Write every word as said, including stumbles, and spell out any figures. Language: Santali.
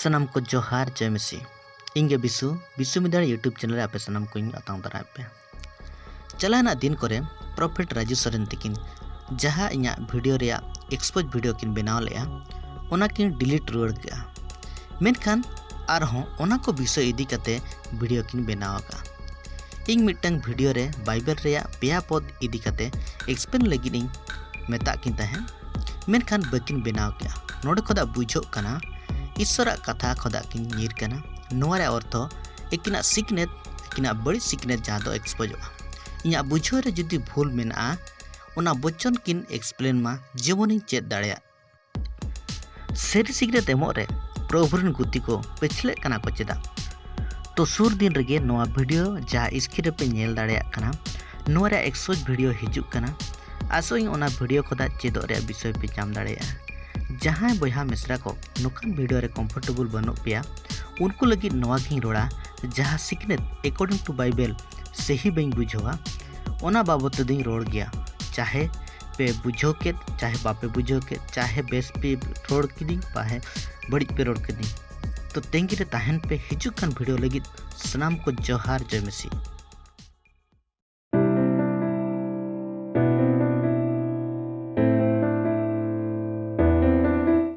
ᱥᱟᱱᱟᱢ ᱠᱚ ᱡᱚᱦᱟᱨ, ᱡᱚᱭ ᱢᱮᱥᱤ᱾ ᱤᱧ ᱜᱮ ᱵᱤᱥᱩ, ᱵᱤᱥᱩ ᱢᱤᱫᱟᱲ YouTube channel ᱨᱮ ᱟᱯᱮ ᱥᱟᱱᱟᱢ ᱠᱚᱧ ᱟᱛᱟᱝ ᱫᱟᱨᱟᱢᱮᱫ ᱯᱮᱭᱟ᱾ ᱪᱟᱞᱟᱣᱮᱱᱟᱜ ᱫᱤᱱ ᱠᱚᱨᱮ Prophet ᱨᱟᱡᱩ ᱥᱚᱨᱮᱱ ᱛᱤᱠᱤᱱ ᱡᱟᱦᱟᱸ ᱤᱧᱟᱹᱜ video ᱨᱮᱭᱟᱜ expose video ᱠᱤᱱ ᱵᱮᱱᱟᱣ ᱞᱮᱫᱼᱟ, ᱚᱱᱟ ᱠᱤᱱ delete ᱨᱩᱣᱟᱹᱲ ᱠᱮᱫᱼᱟ᱾ ᱢᱮᱱᱠᱷᱟᱱ ᱟᱨᱦᱚᱸ ᱚᱱᱟ ᱠᱚ ᱵᱤᱥᱚᱭ ᱤᱫᱤ ᱠᱟᱛᱮ video ᱠᱤᱱ ᱵᱮᱱᱟᱣ ᱟᱠᱟᱫᱼᱟ᱾ ᱤᱧ ᱢᱤᱫᱴᱟᱝ video ᱨᱮ Bible ᱨᱮᱭᱟᱜ ᱯᱮᱭᱟ ᱯᱚᱫ ᱤᱫᱤ ᱠᱟᱛᱮ explain ᱞᱟᱹᱜᱤᱫ ᱤᱧ ᱢᱮᱛᱟᱜ ᱠᱤᱱ ᱛᱟᱦᱮᱸᱫ, ᱢᱮᱱᱠᱷᱟᱱ ᱵᱟᱹᱠᱤᱱ ᱵᱮᱱᱟᱣ ᱠᱮᱫᱼᱟ᱾ ᱱᱚᱰᱮ ᱠᱷᱚᱱᱟᱜ ᱵᱩᱡᱷᱟᱹᱜ ᱠᱟᱱᱟ, ᱤᱥᱥᱚᱨᱟᱜ ᱠᱟᱛᱷᱟ ᱠᱷᱚᱱᱟᱜ ᱠᱤᱱ ᱧᱤᱨ ᱠᱟᱱᱟ᱾ ᱱᱚᱣᱟ ᱨᱮᱭᱟᱜ ᱚᱨᱛᱷᱚ ᱟᱹᱠᱤᱱᱟᱜ ᱥᱤᱠᱷᱱᱟᱹᱛ, ᱟᱹᱠᱤᱱᱟᱜ ᱵᱟᱹᱲᱤᱡ ᱥᱤᱠᱷᱱᱟᱹᱛ ᱡᱟᱦᱟᱸ ᱫᱚ exposeᱚᱜᱼᱟ᱾ ᱤᱧᱟᱹᱜ ᱵᱩᱡᱷᱟᱹᱣ ᱨᱮ ᱡᱩᱫᱤ ᱵᱷᱩᱞ ᱢᱮᱱᱟᱜᱼᱟ, ᱚᱱᱟ ᱵᱚᱪᱚᱱ ᱠᱤᱱ explain ᱢᱟ, ᱡᱮᱢᱚᱱᱤᱧ ᱪᱮᱫ ᱫᱟᱲᱮᱭᱟᱜ᱾ ᱥᱟᱹᱨᱤ ᱥᱤᱠᱷᱱᱟᱹᱛ ᱮᱢᱚᱜ ᱨᱮ ᱯᱨᱚᱵᱷᱩ ᱨᱮᱱ ᱜᱩᱛᱤ ᱠᱚ ᱯᱟᱹᱪᱷᱞᱟᱹᱜ ᱠᱟᱱᱟ ᱠᱚ ᱪᱮᱫᱟᱜ? ᱛᱚ ᱥᱩᱨ ᱫᱤᱱ ᱨᱮᱜᱮ ᱱᱚᱣᱟ video ᱡᱟᱦᱟᱸ screen ᱨᱮᱯᱮ ᱧᱮᱞ ᱫᱟᱲᱮᱭᱟᱜ ᱠᱟᱱᱟ, ᱱᱚᱣᱟ ᱨᱮᱭᱟᱜ expose video ᱦᱤᱡᱩᱜ ᱠᱟᱱᱟ᱾ ᱟᱥᱚᱜ ᱟᱹᱧ ᱚᱱᱟ video ᱠᱷᱚᱱᱟᱜ ᱪᱮᱫᱚᱜ ᱨᱮᱭᱟᱜ ᱵᱤᱥᱚᱭ ᱯᱮ ᱧᱟᱢ ᱫᱟᱲᱮᱭᱟᱜᱼᱟ᱾ ᱡᱟᱦᱟᱸᱭ ᱵᱚᱭᱦᱟ ᱢᱤᱥᱨᱟ ᱠᱚ ᱱᱚᱝᱠᱟᱱ video ᱨᱮ comfortable ᱵᱟᱹᱱᱩᱜ ᱯᱮᱭᱟ, ᱩᱱᱠᱩ ᱞᱟᱹᱜᱤᱫ ᱱᱚᱣᱟ ᱜᱤᱧ ᱨᱚᱲᱟ, ᱡᱟᱦᱟᱸ ᱥᱤᱠᱷᱱᱟᱹᱛ according to Bible ᱥᱟᱹᱦᱤ ᱵᱟᱹᱧ ᱵᱩᱡᱷᱟᱹᱣᱟ, ᱚᱱᱟ ᱵᱟᱵᱚᱫ ᱛᱮᱫᱚᱧ ᱨᱚᱲ ᱜᱮᱭᱟ᱾ ᱪᱟᱦᱮ ᱯᱮ ᱵᱩᱡᱷᱟᱹᱣ ᱠᱮᱫ, ᱪᱟᱦᱮ ᱵᱟᱯᱮ ᱵᱩᱡᱷᱟᱹᱣ ᱠᱮᱫ, ᱪᱟᱦᱮ ᱵᱮᱥ ᱯᱮ ᱨᱚᱲ ᱠᱤᱫᱤᱧ, ᱪᱟᱦᱮ ᱵᱟᱹᱲᱤᱡ ᱯᱮ ᱨᱚᱲ ᱠᱤᱫᱤᱧ, ᱛᱚ ᱛᱟᱺᱜᱤ ᱨᱮ ᱛᱟᱦᱮᱱ ᱯᱮ ᱦᱤᱡᱩᱜ ᱠᱟᱱ video ᱞᱟᱹᱜᱤᱫ᱾ ᱥᱟᱱᱟᱢ ᱠᱚ ᱡᱚᱦᱟᱨ, ᱡᱚᱭ ᱢᱮᱥᱤ᱾